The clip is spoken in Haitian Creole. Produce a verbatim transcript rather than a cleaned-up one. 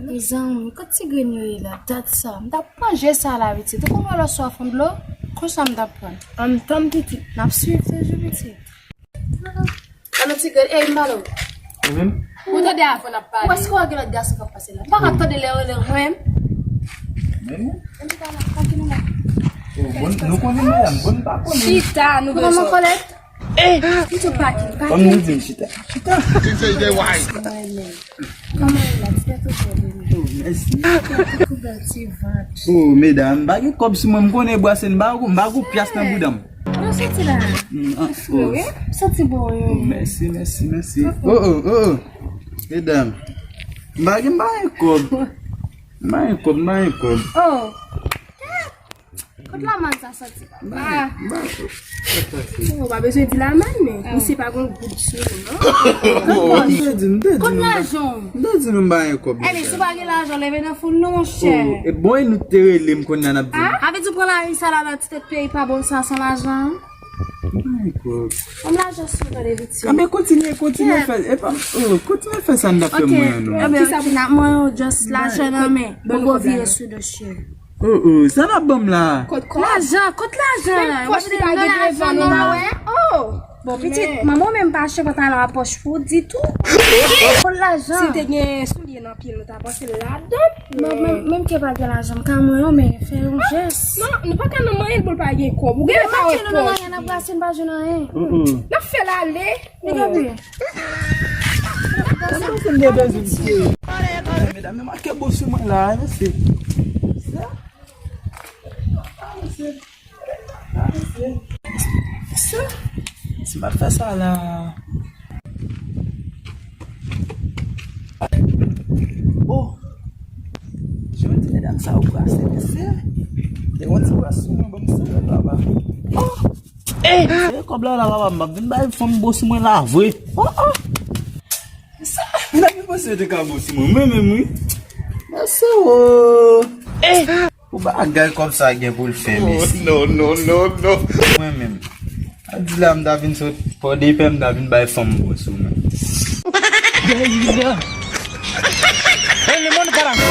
Mezanmi, kot ti grenn yo ye la? Dat sa. M t ap manje sa la, pitit. Ou konn wè lè w swaf yon dlo? Konsa m t ap pran. Ann tann, pitit. N ap swiv toujou, pitit. Alò, ti grenn, ey, m pale w. Ou menm? Ou tande avan n ap pale. Ou èske w wè gen lòt gason k ap pase la? M pa ka tande lè yo rele mwen. Menm? Menm ki pa la, pa ki nou la. Oh, bon, nou konnen medam, bon, pa konnen. Chita, nou bezwen. Kòman kòlèt? Eh! Chita, pa ki, pa ki. Kòm nou di m chita. Chita. Kòman la, ti tèt ou fè de mi? Oh, mèsi. Ti tèt ou bèl, ti vant. Oh, medam, m pa gen kòb sou mwen, m konnen brase, m pa gon, m pa gon pyas nan bouda m. Mwen santi la. Mm, ah, oh. Santi bon, wi. Oh, mèsi, mèsi, mèsi. Oh, oh, oh, oh. Medam. M pa gen, m pa gen kòb. M pa gen kòb, m pa gen kòb. Oh. Kot lamann sa soti? M pa gen, m pa gen kòb. Ou pa bezwen di lamann, men misye pa gon goud sou li, non. M te di, m te di. Kot lajan? M te di nou m pa gen kòb. Ebyen, si w pa gen lajan, leve nan foul non, monchè. Oh, e bon, e nou te rele m konnya n ap di. Ah, avè di w pran lari sa la nan ti tèt peyi pa bon sa san lajan. Ay, kòb. Kòm lajan sou tande piti. Anben kontinye, kontinye fè. E pa, oh, kontinye fè sa n t ap fè mwen an non. Ebyen, kisa pou n ap mwen yo, just lajan nan men. Bon, bon, vire sou dosye. Oh, oh, sa n ap ban m la? Kot kòb? Lajan, kot lajan? Menm pòch li pa gen devan nou pa wè. Oh! Bon, pitit, manman w menm pa achte pantalon a pòch pou ditou. Kot lajan? Si te gen soulye nan pye nou ta panse ladan. Non, menm, menm ke pa gen lajan, m ka mwen yo, men fè yon jès. Non, nou pa ka nan manyen l pou l pa gen kòb. Ou gen pa wè kòb. N ap brase, n pa jwenn anyen. N ap fè l ale. Medam, yo make bo sou mwen la, mesye. Mesye, si m ap fè sa la. Oh! Jan ti medam sa yo brase, mesye. Te yon ti bras sou mwen, ban m sou mwen, papa. Oh! Ey! Se kòb la, la, papa, m ap vin bay fanm bo sou mwen la, vre. Oh, oh! Sa, medam, yo panse yo te ka bo sou mwen, mwen menm, wi. Mesye, oh! Ey! Pou bagay kòb sa gen pou l fè, mesye. Non, non, non, non. Mwen menm. A di la, m ta vin sot Pòdepè, m ta vin bay fanm bon sou mwen. Hey, le monde, caramba.